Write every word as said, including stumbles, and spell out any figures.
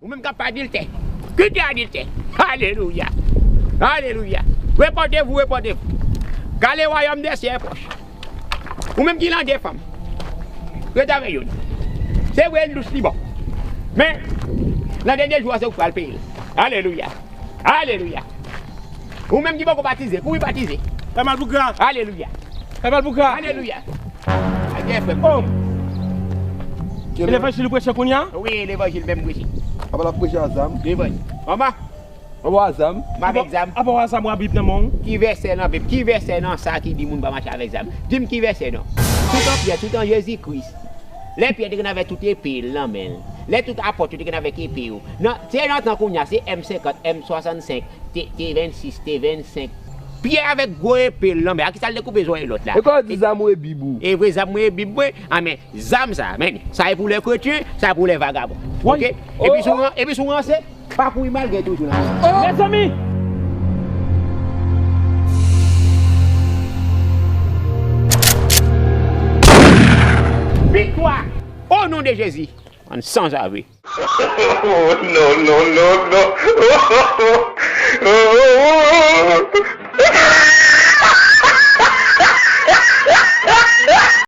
Ou menm k ap adiltè, kite adiltè. Alelouya. Alelouya. Repentez-vous, repentez-vous. Car le royaume des cieux est proche. Ou menm ki nan de fanm, rete avè youn. Se vre, l dous, li bon. Men, nan dènye jou a, se ou k pral peye l. Alelouya. Alelouya. Ou menm ki poko batize, kouri batize. Fè mal pou gra. Alelouya. Fè mal pou gra. Alelouya. Adye, frè m. Oh. E levanjil ou preche kounye a? Wi, levanjil menm m preche. Apa l ap preche a zam? Levanjil. Manman. Apa w a zam? M avèk zam. Apa w a zam, w a Bib nan men w? Ki vèsè nan Bib? Ki vèsè nan sa ki di moun pa mache avèk zam? Di m ki vèsè non. Tout an Pyè, tout an Jezi Kris. Lè Pyè te gen avèk tout epe l nan men l. Lè tout apòt yo te gen avèk epe yo. Nan, se nan tan kounye a, se M senkant, M swasannsenk, T, T vennsis, T vennsenk. Pyè avèk gwo epe l nan men. A ki sa l te koupe zòrèy lòt la? E kòman w di zam ou e Bib ou? E vre zam mwen e Bib mwen. Amen. Zam sa, men, sa e pou lè kretyen, sa e pou lè vagabon. Woy. Oke? Epi si w ran-, epi si w ranse, pa kouri malgre toujou nan. Mezanmi! Viktwa! O non de Jezi! Ann sanzave. Oh, non, non, non, non.